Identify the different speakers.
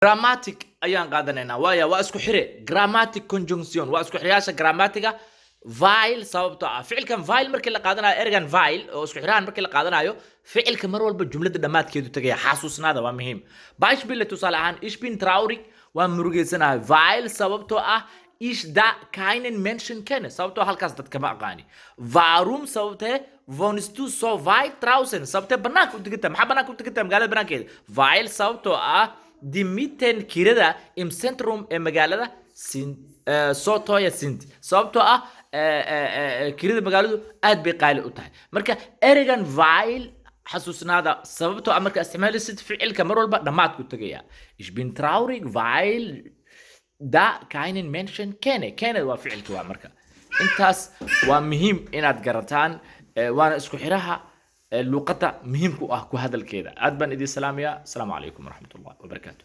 Speaker 1: Grammatic ayaan qaadanaynaa, waaya waa isku xire. Grammatic conjunction waa isku xirayaasha grammatiga. Weil, sababtoo ah. Ficilkan weil markii la qaadanayo, ereygan weil oo isku xirahan markii la qaadanayo, ficilka mar walba jumlada dhammaadkeedu tagaya. Xasuusnaada, waa muhiim. Beispiel, tusaale ahaan: Ich bin traurig, waan murugeysanahay, weil, sababtoo ah, ich da keinen Menschen kenne, sababtoo halkaas dadka ma aqaani. Warum, sababtee, wohnst du so weit draußen? Sababtee banaanka u degantahay? Maxaa banaanka u degantahay? Magaalada banaankeeda. Weil, sababtoo ah, die Mieten, kirada, im Zentrum, ee magaalada, sind so teuer sind, sababtoo ah kirada magaaladu aad bay qaali u tahay. Marka ereygan weil, xasuusnaada, sababtoo ah marka isticmaalaysid, ficilka mar walba dhammaadku tegaya. Ich bin traurig, weil da keinen Menschen kenne. Kenne waa ficilka. Waa marka intaas waa muhiim inaad garataan, waana isku xiraha luqadda muhiimku ah ku hadalkeeda. Aad baan idin salaamayaa. Asalaamu calaykum waraxmat ullahi wabarakaatu.